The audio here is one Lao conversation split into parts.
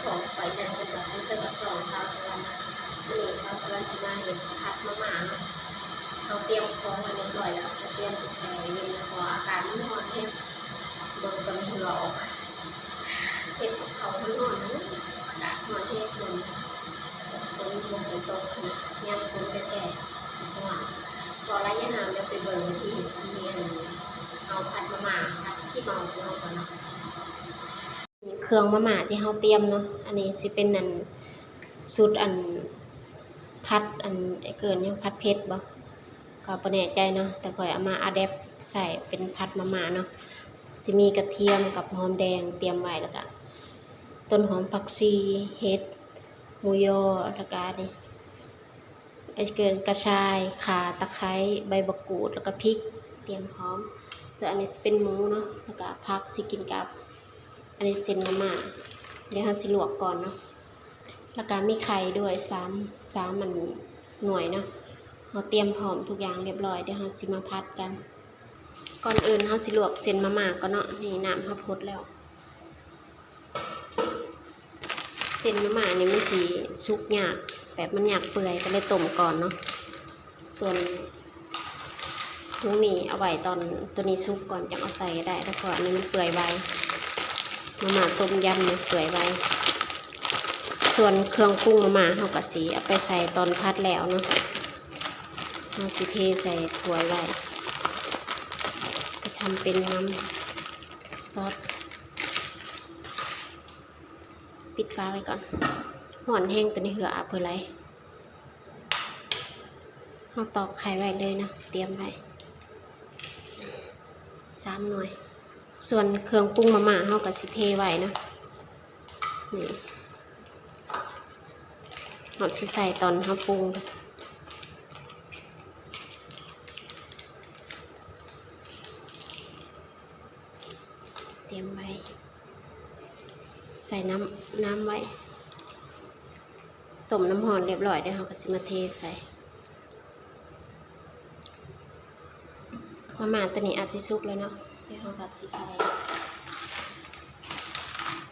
ຂອງຂ້ອຍ ເດືອນສິບ ເດືອນສິບເປັດ ສອງ ສາວສະຫວັນ ມື້ນີ້ສາວສະຫວັນຊິມາເຮັດຜັດມາມ່າເນາະ. ເຮົາຕຽມຂອງໄວ້ຮຽບຮ້ອຍແລ້ວ ເຮົາຕຽມແຊ່ເຢັນ ເພາະວ່າອາກາດມັນຮ້ອນແຮງ ເບິ່ງກໍເຫື່ອອອກ. ເຮັດກັບເຂົ້າຮ້ອນໆ ອາກາດຮ້ອນແຮງ ຊ່ວງນີ້ ຝົນບໍ່ຄ່ອຍຕົກນະ ຍາມຝົນແທ້ໆ ຮ້ອນ. ເວົ້າຫຼາຍຢ່າງນຳ ດຽວໄປເບິ່ງທີ່ ທີ່ອັນ ເຮົາຜັດມາມ່າ ຜັດຂີ້ເມົາຂອງເຮົາກ່ອນເນາະ. ເຄື່ອງມາມ່າທີ່ເຮົາຕຽມເນາະ ອັນນີ້ຊິເປັນອັນ ສູດອັນ ຜັດອັນ ເອີ້ນຫຍັງ ຜັດເຜັດບໍ່ ກໍບໍ່ແນ່ໃຈເນາະ ແຕ່ຂ້ອຍເອົາມາອາແດັບໃສ່ເປັນຜັດມາມ່າເນາະ. ຊິມີກະທຽມກັບຫອມແດງຕຽມໄວ້ ແລ້ວກະຕົ້ນຫອມ ຜັກຊີ ເຫັດ ໝູຢໍ ແລ້ວກະອັນນີ້ ອັນເກີນກະຊາຍ ຂ່າ ຕະໄຄ ໃບບັກກູດ ແລ້ວກະພິກ ຕຽມພ້ອມ. ສ່ວນອັນນີ້ຊິເປັນໝູເນາະ ແລ້ວກະຜັກຊິກິນກັບ ອັນນີ້ເສັ້ນມາມ່າ ດຽວເຮົາຊິລວກກ່ອນເນາະ. ແລ້ວກະມີໄຂ່ດ້ວຍ ສາມ ສາມອັນ ໜ່ວຍເນາະ. ເຮົາຕຽມພ້ອມທຸກຢ່າງຮຽບຮ້ອຍ ດຽວເຮົາຊິມາຜັດກັນ. ກ່ອນອື່ນເຮົາຊິລວກເສັ້ນມາມ່າກ່ອນເນາະ. ນີ້ນ້ຳເຮົາຟົດແລ້ວ. ເສັ້ນມາມ່ານີ້ມັນຊິສຸກຍາກ ແບບມັນຍາກເປື່ອຍ ກໍເລີຍຕົ້ມກ່ອນເນາະ. ສ່ວນ ຖົງນີ້ເອົາໄວ້ຕອນໂຕນີ້ສຸກກ່ອນ ຈັ່ງເອົາໃສ່ກໍໄດ້ ເພາະວ່າອັນນີ້ມັນເປື່ອຍໄວ ມາມ່າຕົ້ມຢຳນີ້ເປື່ອຍໄວ. ສ່ວນເຄື່ອງປຸງມາມ່າ ເຮົາກໍຊິເອົາໄປໃສ່ຕອນຜັດແລ້ວເນາະ. ເຮົາຊິເທໃສ່ຖ້ວຍໄວ້ ໄປທຳເປັນນ້ຳຊອດ. ປິດຝາໄວ້ກ່ອນ. ຮ້ອນແຮງ ໂຕນີ້ເຫື່ອອາບເພື່ອໄຫຼ. ເຮົາຕອກໄຂ່ໄວ້ເລີຍເນາະ ຕຽມໄວ້ສາມໜ່ວຍ. ສ່ວນເຄື່ອງປຸງມາມ່າເຮົາກໍຊິເທໄວ້ເນາະ. ນີ້ ເຮົາຊິໃສ່ຕອນເຮົາປຸງ. ຕຽມໄວ້ ໃສ່ນ້ຳ ນ້ຳໄວ້ ຕົ້ມນ້ຳຮ້ອນຮຽບຮ້ອຍ ດຽວເຮົາກໍຊິມາເທໃສ່. ມາມ່າໂຕນີ້ອາດຊິສຸກແລ້ວເນາະ ດຽວເຮົາກໍຊິໃສ່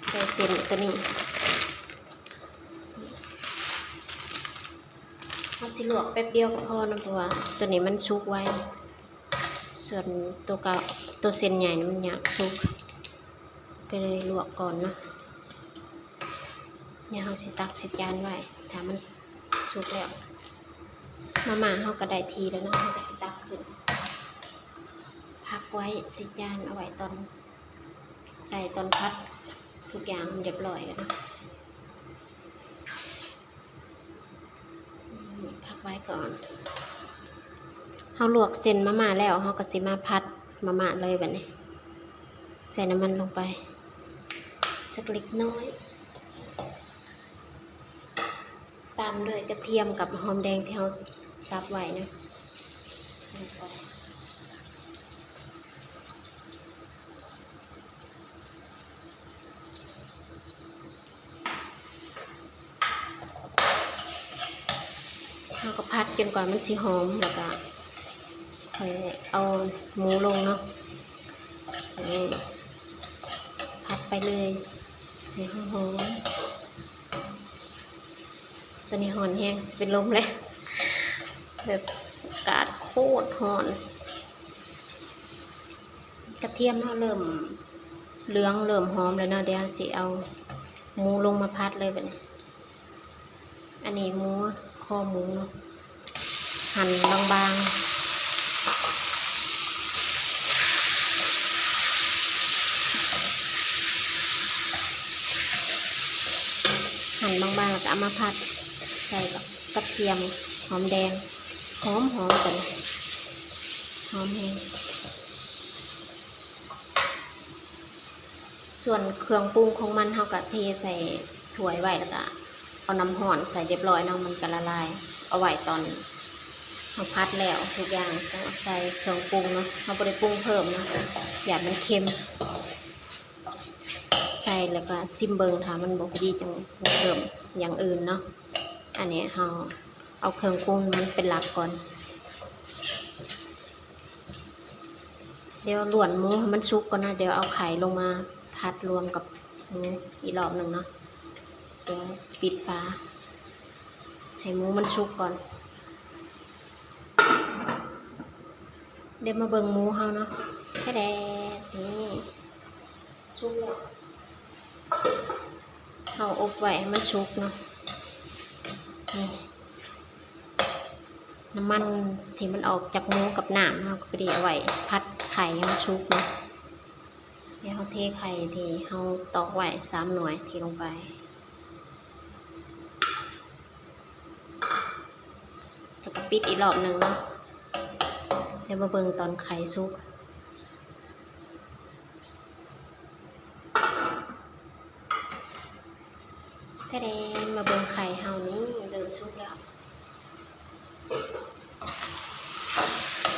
ໃສ່ເສັ້ນໂຕນີ້. ເຮົາຊິລວກແປັບດຽວກໍພໍເນາະ ເພາະວ່າໂຕນີ້ມັນສຸກໄວ. ສ່ວນໂຕເກົ່າ ໂຕເສັ້ນໃຫຍ່ນີ້ມັນຍາກສຸກ ກໍເລີຍລວກກ່ອນເນາະ. ດຽວເຮົາຊິຕັກໃສ່ຈານໄວ້ ຖ້າມັນສຸກແລ້ວ. ມາມ່າເຮົາກໍໄດ້ທີ່ແລ້ວເນາະ ເຮົາກໍຊິຕັກຂຶ້ນ ພັກໄວ້ໃສ່ຈານ ເອົາໄວ້ຕອນ ໃສ່ຕອນຜັດ ທຸກຢ່າງຮຽບຮ້ອຍແລ້ວເນາະ. ນີ້ ພັກໄວ້ກ່ອນ. ເຮົາລວກເສັ້ນມາມ່າແລ້ວ ເຮົາກໍຊິມາຜັດມາມ່າເລີຍບັດນີ້. ໃສ່ນ້ຳມັນລົງໄປສັກເລັກນ້ອຍ ຕາມດ້ວຍກະທຽມກັບຫອມແດງທີ່ເຮົາສັບໄວ້ເນາະ. ເຮົາກໍຜັດຈົນກວ່າມັນຊິຫອມ ແລ້ວກໍຄ່ອຍເອົາໝູລົງເນາະ. ເອີ ຜັດໄປເລີຍໃຫ້ຫອມໆ. ຕອນນີ້ຮ້ອນແຮງ ຊິເປັນລົມແລ້ວ ແບບອາກາດໂຄດຮ້ອນ. ກະທຽມເຮົາເລີ່ມເຫຼືອງ ເລີ່ມຫອມແລ້ວເນາະ ດຽວເຮົາຊິເອົາໝູລົງມາຜັດເລີຍບັດນີ້. ອັນນີ້ໝູ ຄໍໝູເນາະ ຫັ່ນບາງໆ ຫັ່ນບາງໆ ແລ້ວກໍເອົາມາຜັດໃສ່ກັບກະທຽມ ຫອມແດງ ຫອມໆ ຕົວນີ້ ຫອມແຮງ. ສ່ວນເຄື່ອງປຸງຂອງມັນ ເຮົາກໍເທໃສ່ຖ້ວຍໄວ້ ແລ້ວກໍເອົານ້ຳຮ້ອນໃສ່ຮຽບຮ້ອຍເນາະ ມັນກໍລະລາຍ. ເອົາໄວ້ຕອນເຮົາຜັດແລ້ວທຸກຢ່າງ ຕ້ອງເອົາໃສ່ເຄື່ອງປຸງເນາະ ເຮົາບໍ່ໄດ້ປຸງເພີ່ມເນາະ ຢ້ານມັນເຄັມ. ໃສ່ແລ້ວກໍຊິມເບິ່ງ ຖ້າມັນບໍ່ພໍດີ ຈັ່ງເພີ່ມຢ່າງອື່ນເນາະ. ອັນນີ້ເຮົາເອົາເຄື່ອງປຸງມັນເປັນຫຼັກກ່ອນ. ດຽວລ້ວນໝູໃຫ້ມັນສຸກກ່ອນນະ ດຽວເອົາໄຂ່ລົງມາຜັດລວມກັບໝູອີກລອບໜຶ່ງເນາະ. ດຽວປິດຝາໃຫ້ໝູມັນສຸກກ່ອນ. ດຽວມາເບິ່ງໝູເຮົາເນາະ. ແທ້ແດດ ນີ້ ສຸກແລ້ວ. ເຮົາອົບໄວ້ໃຫ້ມັນສຸກເນາະ. ນີ້ ນ້ຳມັນທີ່ມັນອອກຈາກໝູກັບນ້ຳ ເຮົາກໍພໍດີເອົາໄວ້ຜັດໄຂ່ໃຫ້ມັນສຸກເນາະ. ດຽວເຮົາເທໄຂ່ທີ່ເຮົາຕອກໄວ້ສາມໜ່ວຍ ເທລົງໄປ ແລ້ວກໍປິດອີກລອບໜຶ່ງເນາະ. ດຽວມາເບິ່ງຕອນໄຂ່ສຸກ. ແທ້ແດດ ມາເບິ່ງໄຂ່ເຮົານີ້ເລີ່ມສຸກແລ້ວ.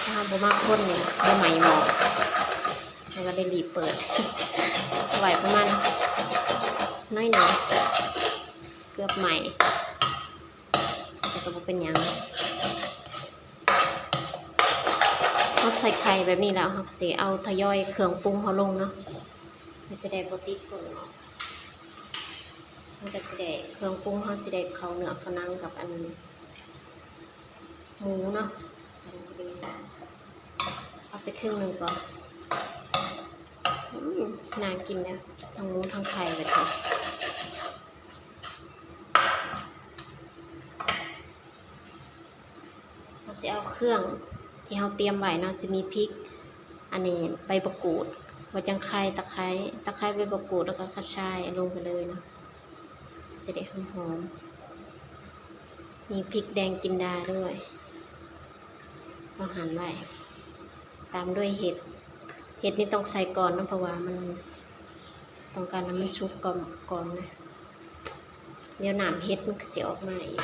ຖ້າເຮົາບໍ່ມັກຄົນນີ້ ດຽວໄໝ້ໝໍ້. ເຮົາກໍໄດ້ລີບເປີດ ໄວ້ປະມານໜ້ອຍໜຶ່ງ ເກືອບໄໝ້ ແຕ່ກໍບໍ່ເປັນຫຍັງ. ເຮົາໃສ່ໄຂ່ແບບນີ້ແລ້ວ ເຮົາກໍຊິເອົາທະຍອຍເຄື່ອງປຸງເຮົາລົງເນາະ. ມັນຈະໄດ້ບໍ່ຕິດກົ້ນເນາະ. ມັນກໍຊິໄດ້ ເຄື່ອງປຸງເຮົາຊິໄດ້ເຂົ້າເນື້ອເຂົ້າໜັງກັບອັນໝູເນາະ. ເອົາໄປເຄິ່ງໜຶ່ງກ່ອນ. ອືມ ໜ້າກິນນະ ທັງໝູທັງໄຂ່ເບິດເລີຍ. ເຮົາຊິເອົາເຄື່ອງທີ່ເຮົາຕຽມໄວ້ເນາະ ຈະມີພິກ ອັນນີ້ໃບບະກູດ ຫົວຈັງໄຄ ຕະໄຄ ຕະໄຄ ໃບບະກູດ ແລ້ວກໍກະຊາຍ ລົງໄປເລີຍເນາະ ຈະໄດ້ຫອມໆ. ມີພິກແດງຈິນດາດ້ວຍ ເຮົາຫັນໄວ້ ຕາມດ້ວຍເຫັດ. ເຫັດນີ້ຕ້ອງໃສ່ກ່ອນເນາະ ເພາະວ່າມັນ ຕ້ອງການໃຫ້ມັນສຸກກ່ອນ ກ່ອນນະ. ດຽວນ້ຳເຫັດມັນກໍຊິອອກມາອີກ.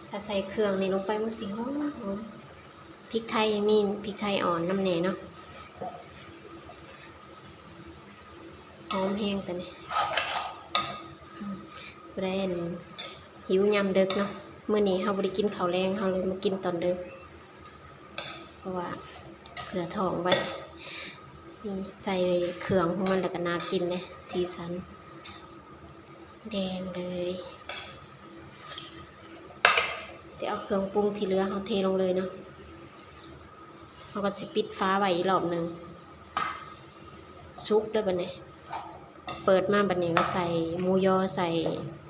ຖ້າໃສ່ເຄື່ອງນີ້ລົງໄປ ມັນຊິຫອມໆ. ພິກໄທ ມີພິກໄທອ່ອນນຳແດ່ເນາະ ຫອມແຮງຕົວນີ້. ອືມ ຜູ້ໃດ ອັນ ຫິວຍາມເດິກເນາະ ມື້ນີ້ເຮົາບໍ່ໄດ້ກິນເຂົ້າແລງ ເຮົາເລີຍມາກິນຕອນເດິກ ເພາະວ່າເຜື່ອທ້ອງໄວ້. ນີ້ໃສ່ເຄື່ອງຂອງມັນ ແລ້ວກໍໜ້າກິນເດ້ ສີສັນແດງເລີຍ. ດຽວເອົາເຄື່ອງປຸງທີ່ເຫຼືອເຮົາເທລົງເລີຍເນາະ. ເຮົາກໍຊິປິດຝາໄວ້ອີກລອບໜຶ່ງ. ສຸກແລ້ວບັດນີ້ ເປີດມາບັດນີ້ກໍໃສ່ໝູຢໍ ໃສ່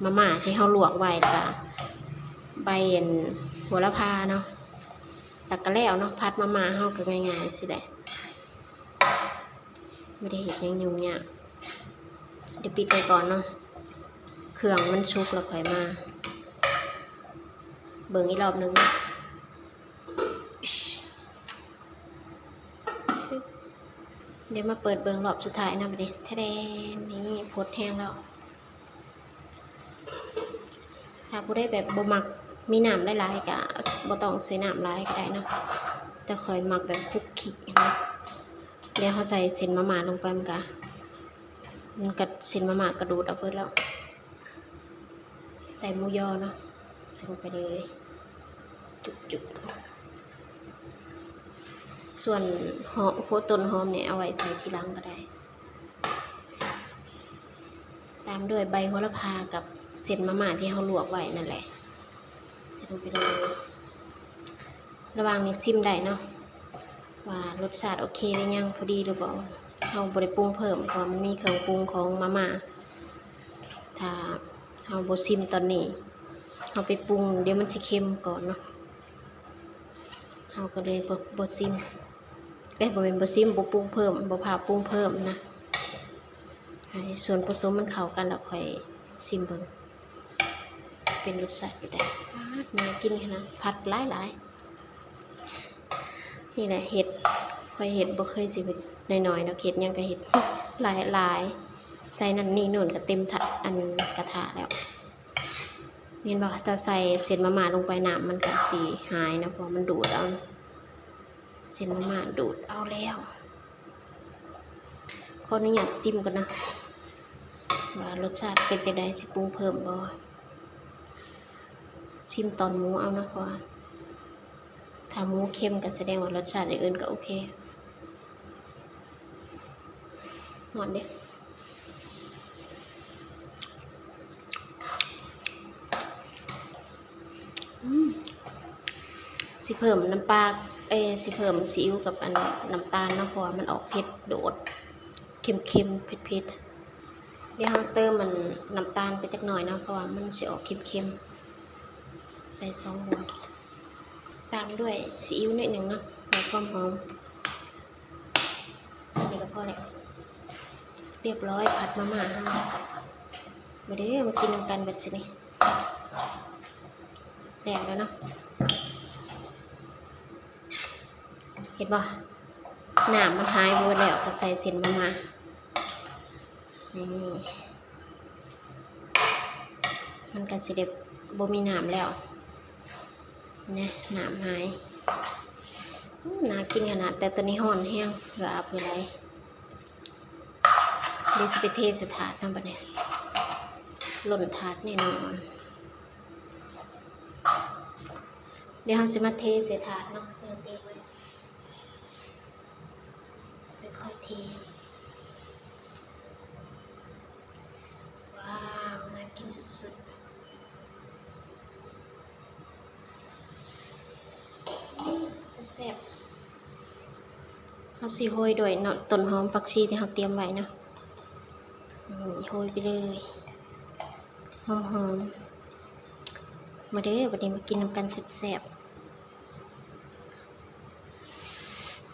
ມາມ່າທີ່ເຮົາລວກໄວ້ ແລ້ວກໍໃບອັນໂຫລະພາເນາະ ແລ້ວກໍແລ້ວເນາະ. ຜັດມາມ່າເຮົາກໍງ່າຍໆ ຊີ້ແຫຼະ ບໍ່ໄດ້ເຮັດຫຍັງຫຍຸ້ງຍາກ. ດຽວປິດໄວ້ກ່ອນເນາະ ເຄື່ອງມັນສຸກແລ້ວຄ່ອຍມາເບິ່ງອີກລອບໜຶ່ງ. ດຽວມາເປີດເບິ່ງລອບສຸດທ້າຍນະບັດນີ້. ແທ້ແດນ ນີ້ ຟົດແຮງແລ້ວ. ຖ້າຜູ້ໃດແບບບໍ່ມັກມີນ້ຳຫຼາຍໆ ກໍບໍ່ຕ້ອງໃສ່ນ້ຳຫຼາຍກໍໄດ້ເນາະ ແຕ່ຂ້ອຍມັກແບບຄຸກຄິກນະ. ດຽວເຮົາໃສ່ເສັ້ນມາມ່າລົງໄປ ມັນກະ ມັນກະ ເສັ້ນມາມ່າກະດູດເອົາເບິດແລ້ວ. ໃສ່ໝູຢໍເນາະ ໃສ່ລົງໄປເລີຍ ຈຸບໆ. ສ່ວນຫອມ ໂອ້ ຕົ້ນຫອມນີ້ເອົາໄວ້ໃສ່ທີຫຼັງກໍໄດ້. ຕາມດ້ວຍໃບໂຫລະພາກັບເສັ້ນມາມ່າທີ່ເຮົາລວກໄວ້ນັ້ນແຫຼະ ໃສ່ລົງໄປເລີຍ. ລະຫວ່າງນີ້ຊິມໄດ້ເນາະ ວ່າລົດຊາດໂອເຄຫຼືຍັງ ພໍດີຫຼືບໍ່. ເຮົາບໍ່ໄດ້ປຸງເພີ່ມ ເພາະວ່າມັນມີເຄື່ອງປຸງຂອງມາມ່າ. ຖ້າເຮົາບໍ່ຊິມຕອນນີ້ ເຮົາໄປປຸງ ດຽວມັນຊິເຄັມກ່ອນເນາະ. ເຮົາກໍເລີຍບໍ່ ບໍ່ຊິມ ເອີຍ ບໍ່ແມ່ນບໍ່ຊິມ ບໍ່ປຸງເພີ່ມ ບໍ່ພາປຸງເພີ່ມນະ. ໃຫ້ສ່ວນປະສົມມັນເຂົ້າກັນ ແລ້ວຄ່ອຍຊິມເບິ່ງ ຊິເປັນລົດຊາດແບບໃດ. ປາດ ໜ້າກິນຂະໜາດ ຜັດຫຼາຍໆ. ນີ້ແຫຼະເຫັດ ຂ້ອຍເຮັດບໍ່ເຄີຍຊິເຮັດນ້ອຍໆ ດອກ ເຮັດຫຍັງກໍເຮັດຫຼາຍໆ ໃສ່ນັ້ນນີ້ໂນ່ນກໍເຕັມຖາ ອັນ ກະທະແລ້ວ. ເຫັນບໍ່ ຖ້າໃສ່ເສັ້ນມາມ່າລົງໄປ ນ້ຳມັນກໍຊິຫາຍນະ ເພາະວ່າມັນດູດເອົາ ເສັ້ນມາມ່າດູດເອົາແລ້ວ. ຂໍອະນຸຍາດຊິມກ່ອນນະ ວ່າລົດຊາດເປັນຈັ່ງໃດ ຊິປຸງເພີ່ມບໍ່. ຊິມຕອນໝູເອົານະ ເພາະວ່າຖ້າໝູເຄັມກໍສະແດງວ່າລົດຊາດຢ່າງອື່ນກໍໂອເຄ. ຮ້ອນເດ້. ເພີ່ມນ້ຳປາ ເອີ ຊິເພີ່ມຊີອິ້ວກັບອັນນ້ຳຕານເນາະ ເພາະວ່າມັນອອກເຜັດໂດດ ເຄັມໆ ເຜັດໆ. ດຽວເຮົາເຕີມອັນນ້ຳຕານໄປຈັກໜ້ອຍເນາະ ເພາະວ່າມັນຊິອອກເຄັມໆ ໃສ່ສອງບວງ ຕາມດ້ວຍຊີອິ້ວໜ້ອຍໜຶ່ງເນາະ ໃຫ້ຄວາມຫອມ. ແຄ່ນີ້ກໍພໍແລ້ວ ຮຽບຮ້ອຍ ຜັດມາມ່າເຮົາ. ມາເດີ ມາກິນນຳກັນບັດຊິນີ້ ແລ້ວແລ້ວເນາະ. ເຫັນບໍ່ ນ້ຳມັນຫາຍໄປໝົດແລ້ວ ກໍໃສ່ເສັ້ນມາມ່າ ນີ້ ມັນກໍຊິໄດ້ບໍ່ມີນ້ຳແລ້ວ ແນ່ ນ້ຳຫາຍ. ໂອ້ ໜ້າກິນຂະໜາດ ແຕ່ຕອນນີ້ຮ້ອນແຮງ ເຫື່ອອາບເຫື່ອໄຫຼ. ດຽວຊິໄປເທໃສ່ຖາດເນາະ ບັດນີ້ ລົ້ນຖາດແນ່ນອນ. ດຽວເຮົາຊິມາເທໃສ່ຖາດເນາະ ທີ່ເຮົາຕຽມໄວ້ ຄ່ອຍໆເທ. ວ້າວ ໜ້າກິນສຸດໆ ອືມ ແຊບ. ເຮົາຊິໂຮຍດ້ວຍເນາະ ຕົ້ນຫອມ ຜັກຊີທີ່ເຮົາຕຽມໄວ້ເນາະ ນີ້ ໂຮຍໄປເລີຍ ຫອມໆ. ມາເດີ ບັດນີ້ມາກິນນຳກັນແຊບໆ.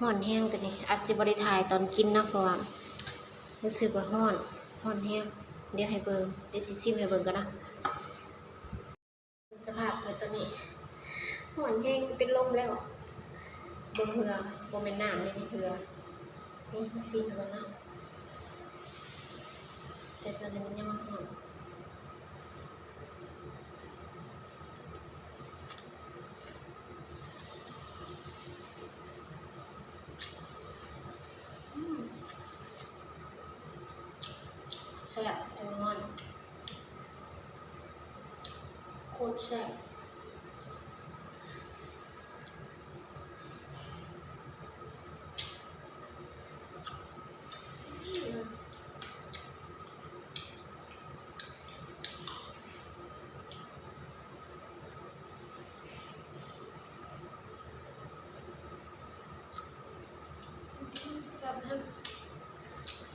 ຮ້ອນແຮງ ຕອນນີ້ອາດຊິບໍ່ໄດ້ຖ່າຍຕອນກິນເນາະ ເພາະວ່າຮູ້ສຶກວ່າຮ້ອນ ຮ້ອນແຮງ. ດຽວໃຫ້ເບິ່ງ ດຽວຊິຊິມໃຫ້ເບິ່ງກ່ອນເນາະ. ສະພາບຂ້ອຍຕອນນີ້ ຮ້ອນແຮງ ຊິເປັນລົມແລ້ວ. ເບິ່ງເຫື່ອ ບໍ່ແມ່ນນ້ຳເດ້ ເຫື່ອ. ນີ້ ຊິມໃຫ້ເບິ່ງເນາະ ແຕ່ຕອນນີ້ມັນຍັງຮ້ອນ. ອືມ ແຊບ ແຕ່ວ່າຮ້ອນ ໂຄດແຊບ.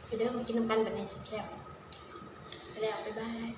ມາເດີ ມາກິນນຳກັນບັດນີ້ແຊບໆ ໄປແລ້ວ ບາຍບາຍ.